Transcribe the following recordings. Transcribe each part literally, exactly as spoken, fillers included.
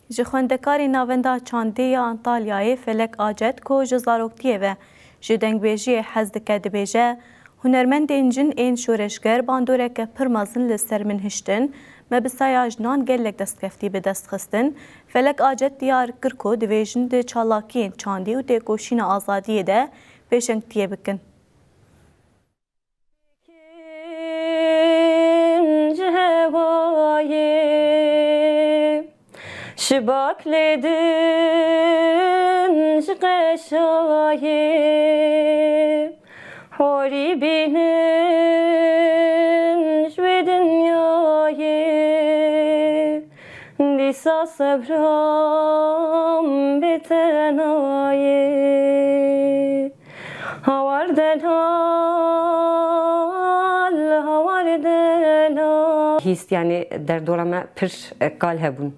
Ji xwendekarê Navenda Çandê ya Antalyayê Felek Acet ku ji zaroktiyê ve ji dengbêjiyê hez dike dibêje, hunermendên jin ên şoreşger bandoreke pir mezin li ser min hiştin, me bi saya jinan gelek destkeftî bi dest xistin. Felek Acet diyar kir ku divê jin di çalakiyên çandî û têkoşîna azadiyê de pêşengtiyê bikin. Ji hewayê şibak lê din ji qeşayê horî bînin ji wê dinyayê dîsa sebram bê tenayê. Hawar delal, hawar delal. Hîst, yanî derdora me pir kal hebûn.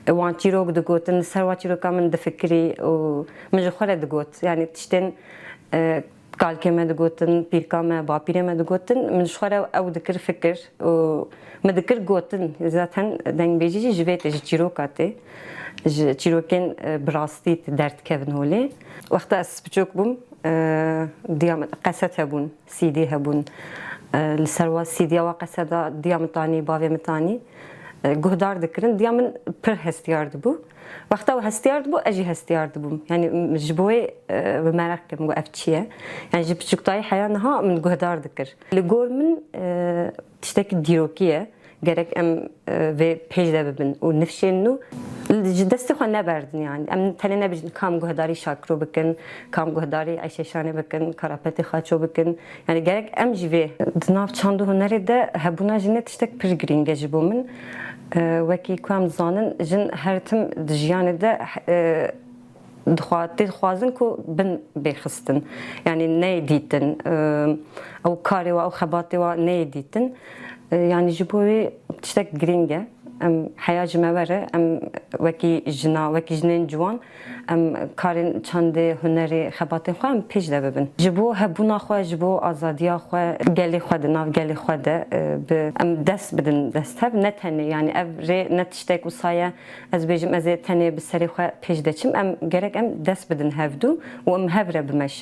Wan çîrok digotin, li ser wan çîroka min difikirî û min ji xwe re digot. Yanî tiştên, e, kalkê me digotin, pîrka me, bapîrê me digotin, min ji xwe re ew dikir fikir û min dikir gotin. Zaten dengbêjî jî ji vê tê, ji çîroka tê. Ji çîrokên, e, bi rastî tê derdikevin holê. Wexta ez piçok bûm, e, diya min qeset hebûn, C D hebûn. E, li ser wa C D ya wa qeseda diya min tanî, bavê min tanî, e, guhdar dikirin. Diya min pir hestiyar dibû. Wexta ew hestiyar dibû, ez jî hestiyar dibûm. Yanî, m-, ji bo wê, e, bi meraq kirim, got, ev çi ye? Yanî, ji piçûktayî heya niha min guhdar dikir. Li gor min, e, tiştekî dîrokî ye. Gerek em, e, vê pêş de bibin û nifşên nû ji destê xwe neberdin, yanî. Em tenê nebêjin kam guhdarî Şakiro bikin, kam guhdarî Eyşê Şanê bikin, Karapetê Xaço bikin. Yanî, gerek em jî vê. Di nav çand û hunerê de hebûna jinê tiştek pir girîng e ji bo min. E, wekî ku em dizanin, jin her tim di jiyanê de, e, dixwa-, tê dixwazin ku bin bê xistin. Yanî neyê dîtin, e, ew karê wa, ew xebatê wa neyê dîtin. E, yanî ji bo wê tiştek girîng e. Em heya ji me were, em wekî jina, wekî jinên ciwan, em karên çandê, hunerê, xebatên xwe em pêş de bibin. Ji bo hebûna xwe, ji bo azadiya xwe, gelê xwe di nav gelê xwe de, e, bi, em dest bidin dest hev, ne tenê, yanî ev rê ne tiştek wisa ye, ez bêjim ez ê tenê bi serê xwe pêş de çim, em gerek em dest bidin hevdû û em hev re bimeşin.